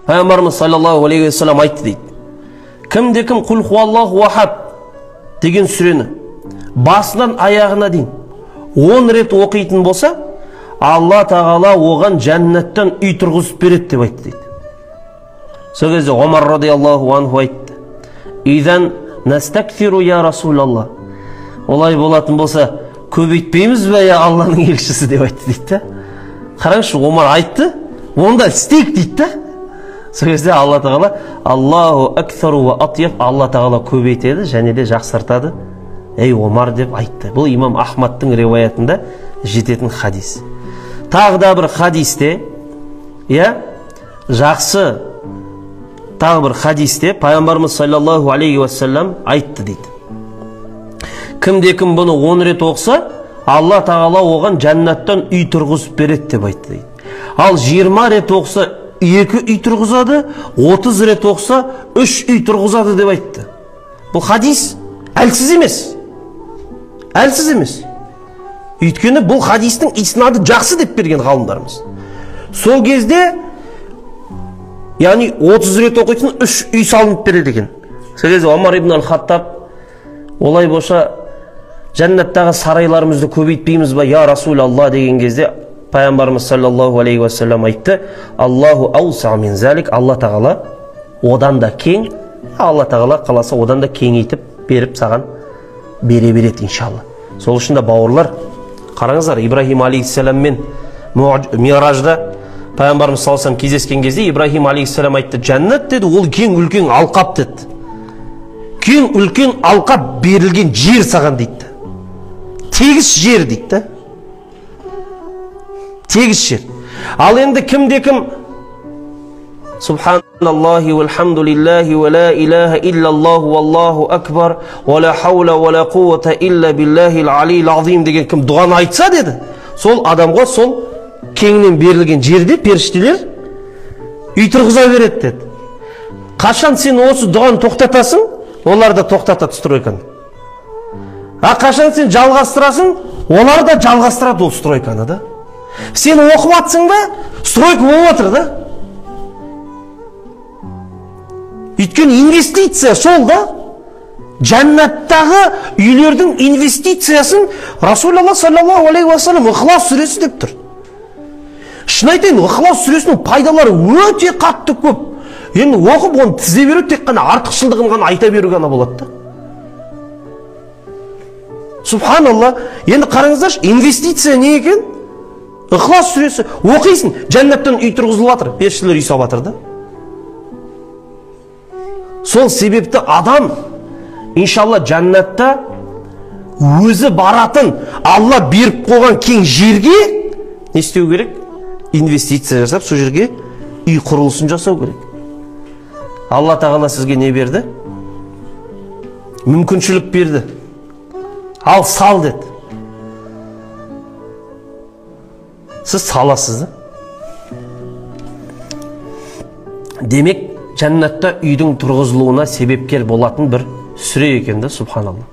Пайғамбарымыз саллаллаху алейхи уассалам айтты дейді. Кімде кім құл хуаллаху ахад деген сүрені басынан аяғына дейін 10 рет оқитын болса, Алла тағала оған жәннаттан үй тұрғызып береді деп айтты дейді. Сол кезде Омар радиаллаху анху айтты: «Идан настакфиру я Расулаллах». Олай болатын болса, көбейтпейміз бе, я Алланың елшісі деп айтты дейді. Қараңызшы, Омар айтты, онда істейік дейді да. Сол кезде Алла тағала Аллаху акбару ва атьяб, Алла тағала көбейтеді және де жақсартады, ей Омар деп айтты. Бұл имам Ахмадтың риwаятында жететін хадис. Тағы да бір хадисте, жақсы, тағы бір хадисте пайғамбарымыз саллаллаху алейхи уассалам айтты дейді. Кімде кім бұны 10 рет оқыса, Алла тағала оған жәннаттан үй тұрғызып береді деп айтты дейді. Ал 20 рет оқыса, 2 үй тұрғызады, 30 рет оқыса, 3 үй тұрғызады деп айтты. Бұл хадис әлсіз емес. Әлсіз емес. Өйткені бұл хадистің иснады жақсы деп берген ғалымдарымыз. Сол кезде, яғни 30 рет оқитын 3 үй салынып береді екен. Сол кезде Омар ибн аль-Хаттаб, олай болса, жәннаттағы сарайларымызды көбейтпейміз ба, я Расулалла деген кезде пайғамбарымыз саллаллаху алейхи уассалам айтты: Аллаху ауса мин залик, Алла тағала одан да кең, Алла тағала қаласа одан да кеңейтіп беріп саған бере береді иншалла. Сол үшін де бауырлар, қараңыздар, Ибраһим алейхиссаламмен миражда пайғамбарымыз саллаллаху алейхи уассалам кездескен кезде Ибраһим алейхиссалам айтты: жәннат деді, ол кең үлкен алқап деді. Кең үлкен алқап берілген жер саған дейді. Тегіс жер дейді. Тегіс жер. Ал енді кімде кім Субханаллахи валхамдулиллахи ва ла илаха иллаллаху валлаху акбар ва ла хаула ва ла қуввата илля биллахил алиил азим деген кім дұғаны айтса деді, сол адамға сол кеңінен берілген жерде періштелер үй тұрғыза береді деді. Қашан сен осы дұғаны тоқтатасың, олар да тоқтатады стройканы. А қашан сен жалғастырасың, олар да жалғастырады ол стройканы да. Сен оқып атсың ба, стройка болып отыр да. Өйткені инвестиция сол да. Жәннаттағы үйлердің инвестициясын Расулалла саллаллаху алейхи уассалам Ықылас сүресі деп тұр. Шын айтайын, Ықылас сүресінің пайдалары өте қатты көп. Енді оқып оны тізе беру, тек қана артықшылығын ғана айта беру ғана болады да. Субханалла, енді қараңыздаршы, инвестиция не екен? Ықылас сүресі. Оқисың, жәннаттан үй тұрғызылып жатыр, періштелер үй салып жатыр да. Сол себепті адам иншалла жәннатта өзі баратын Алла беріп қойған кең жерге не істеу керек? Инвестиция жасап, сол жерге үй құрылысын жасау керек. Алла тағала сізге не берді? Мүмкіншілік берді. Ал сал деді. Сіз саласыз да? Демек, жәннатта үйдің тұрғызылуына себепкер болатын бір сүре екен да, субханалла.